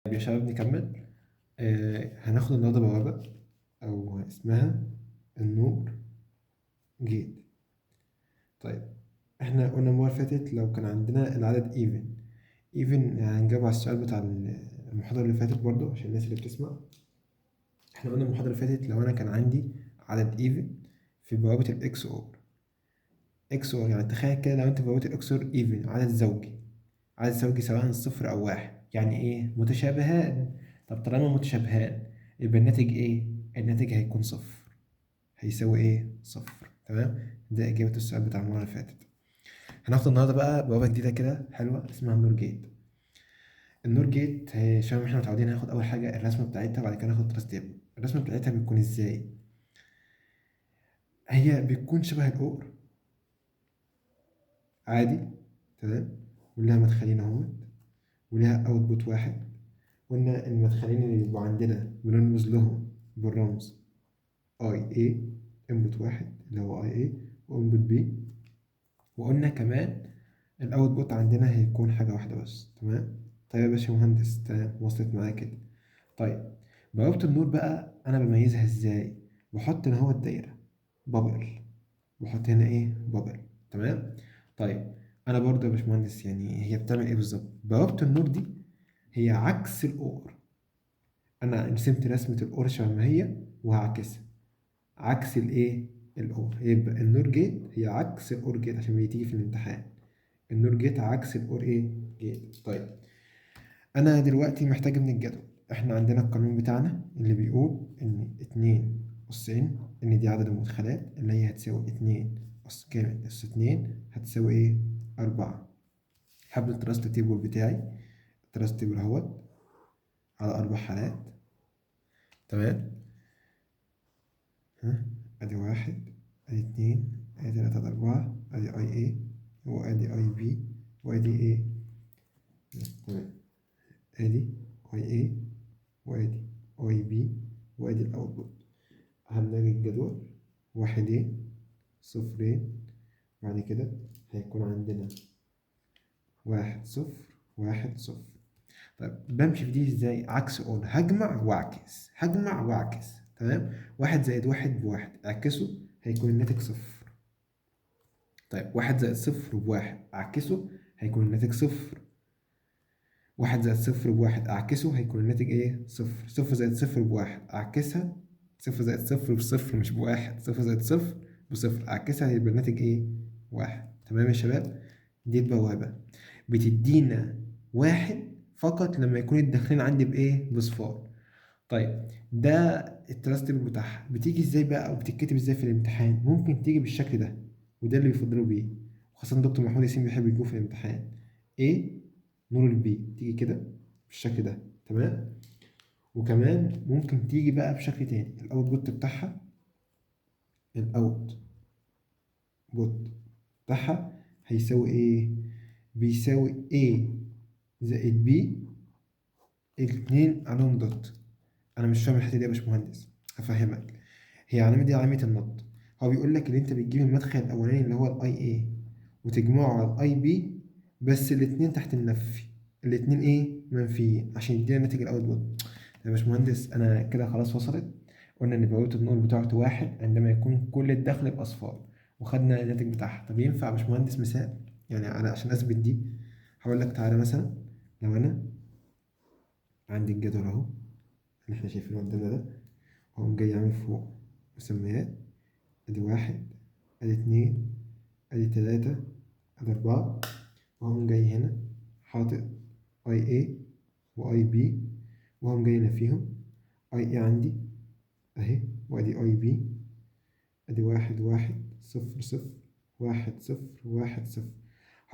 طيب يا شباب نكمل. هناخد النهارده بوابة أو اسمها ال NOR gate. طيب احنا قلنا المرة اللي فاتت لو كان عندنا العدد even even هنجاوب على السؤال بتاع المحاضرة اللي فاتت برضو عشان الناس اللي بتسمع. احنا قلنا المحاضرة اللي فاتت لو أنا كان عندي عدد even في بوابة ال XOR XOR، يعني تخيل كده لو انت في بوابة ال XOR even عدد زوجي، عدد زوجي سواء صفر أو واحد، يعني ايه؟ متشابهان. طب طالما متشابهان يبقى الناتج ايه؟ الناتج هيكون صفر، هيساوي ايه؟ صفر. تمام، ده إجابة السؤال بتاع المرة اللي فاتت. هناخد النهارده بقى بوابة جديدة كده حلوة اسمها ال NOR gate. ال NOR gate هي شباب احنا متعودين هناخد أول حاجة الرسمة بتاعتها، بعد كده ناخد truth table. الرسمة بتاعتها بتكون ازاي؟ هي بتكون شبه ال OR عادي، تمام، ولها مدخلين اهوت ولها output واحد. قلنا المدخلين اللي بيبقوا عندنا بنرمز لهم بالرمز I A، input واحد اللي هو I A و input B، وقلنا كمان ال output عندنا هيكون حاجة واحدة بس. تمام، طيب يا باشا مهندس، تمام وصلت معايا كده. طيب بوابة ال NOR بقى انا بميزها ازاي؟ بحط هنا هو الدايرة bubble، بحط هنا ايه؟ bubble. تمام. طيب انا برضه يا باشمهندس يعني هي بتعمل ايه بالظبط؟ بوابة ال NOR دي هي عكس ال OR. انا رسمت رسمة ال OR شبه ما هي وهعكسها عكس الايه؟ ال OR. يبقى ال NOR gate هي عكس ال OR gate عشان بتيجي في الامتحان. ال NOR gate عكس ال OR ايه؟ gate. طيب انا دلوقتي محتاج من الجدول، احنا عندنا القانون بتاعنا اللي بيقول ان 2 اس n، ان دي عدد المدخلات اللي هي هتساوي 2 اس كام؟ اس 2 هتساوي ايه؟ 4. هبني ال truth table بتاعي، ال truth table اهوت على 4 حالات. تمام، ها ادي 1، ادي 2، ادي 3، ادي 4، ادي I A وادي I B وادي ايه؟ تمام، ادي I A وادي I B وادي ال output. هنلاقي الجدول واحدين صفرين، بعد كده هيكون عندنا 1 0 1 0. طيب بمشي في دي ازاي؟ عكس OR، هجمع واعكس، هجمع واعكس. تمام، 1 زائد 1 بواحد، اعكسه هيكون الناتج 0. طيب 1 زائد 0 بواحد، اعكسه هيكون الناتج 0. 1 زائد 0 بواحد، اعكسه هيكون الناتج ايه؟ 0. 0 زائد 0 بواحد، اعكسها 0 زائد 0 بصفر مش بواحد، 0 زائد 0 بصفر، اعكسها هيبقى الناتج ايه؟ 1. تمام يا شباب، دي البوابة بتدينا 1 فقط لما يكون الداخلين عندي بايه؟ بصفار. طيب ده ال truth table بتاعها بتيجي ازاي بقى او بتتكتب ازاي في الامتحان؟ ممكن تيجي بالشكل ده، وده اللي بيفضلوا بيه، وخاصة دكتور محمود ياسين بيحب يجيبه في الامتحان. A NOR ال B تيجي كده بالشكل ده. تمام، وكمان ممكن تيجي بقى بشكل تاني، ال output بتاعها، ال output بتاعها هيساوي ايه؟ بيساوي A زائد B، الاتنين عليهم dot. انا مش فاهم الحته دي يا باشمهندس، هفهمك. هي علامه دي علامه ال not. هو بيقول لك ان انت بتجيب المدخل الاولاني اللي هو ال I A وتجمعه على ال I B، بس الاتنين تحت النفي، الاتنين ايه؟ منفيين، عشان يدينا ناتج ال output. يا باشمهندس انا كده خلاص وصلت. قلنا ان بوابه ال NOR بتاعته 1 عندما يكون كل الدخل باصفار، وخدنا الناتج بتاعها. طب ينفع يا باشمهندس مثال؟ يعني انا عشان اثبت دي هقول لك تعالى مثلا لو انا عندي الجدول اهو اللي احنا شايفينه قدامنا ده، وأقوم جاي عامل فوق مسميات، ادي 1، ادي 2، ادي 3، ادي 4، وأقوم جاي هنا حاطط I A و I B، وأقوم جاي نافيهم. I A عندي اهي، وادي I B، ادي 1 1 0 0 1 0 1 0.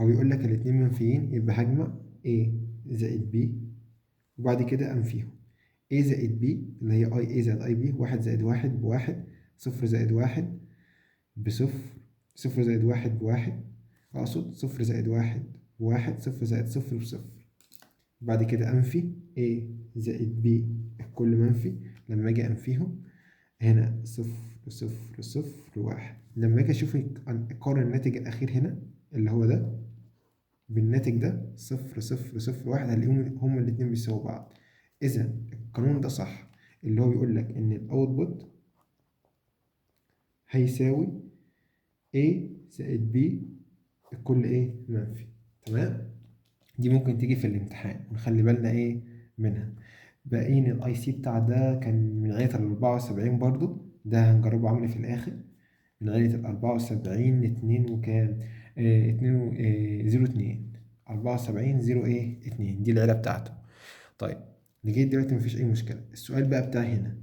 هو بيقول لك الاتنين منفيين، يبقى هجمع A زائد B وبعد كده أنفيهم. A زائد B اللي هي I A زائد I B، 1 زائد 1 بواحد، 0 زائد 1 بصفر، 0 زائد 1 بواحد، أقصد 0 زائد 1 بواحد، 0 زائد 0 بصفر. بعد كده أنفي A زائد B الكل منفي، لما أجي أنفيهم هنا 0 0 0 1. لما أجي أشوف أقارن الناتج الأخير هنا اللي هو ده بالناتج ده 0 0 0 1، هلاقيهم هما الاتنين بيساووا بعض. اذا القانون ده صح، اللي هو بيقول لك ان ال output هيساوي A زائد B الكل ايه منفي. تمام، دي ممكن تيجي في الامتحان ونخلي بالنا ايه منها. باقيين ال IC بتاع ده كان من عيلة 74 برضو، ده هنجربه عملي في الاخر. من عيلة 74 اتنين وكام؟ اتنين zero اتنين، 74 zero ايه اتنين، دي العيلة بتاعته. طيب لغاية دلوقتي مفيش أي مشكلة. السؤال بقى بتاع هنا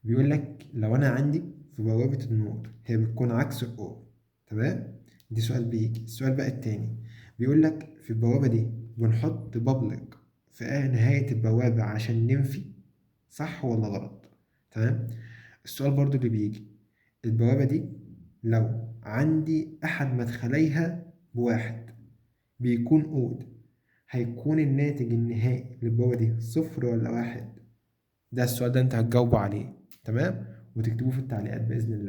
بيقول لك لو أنا عندي في بوابة ال NOR هي بتكون عكس ال OR، تمام؟ دي سؤال بيجي. السؤال بقى التاني بيقول لك في البوابة دي بنحط public في نهاية البوابة عشان ننفي، صح ولا غلط؟ تمام. السؤال برضو اللي بيجي، البوابة دي لو عندي أحد مدخليها بواحد بيكون odd، هيكون الناتج النهائي للبوابة دي صفر ولا واحد؟ ده السؤال ده انت هتجاوبه عليه، تمام، وتكتبوه في التعليقات بإذن الله.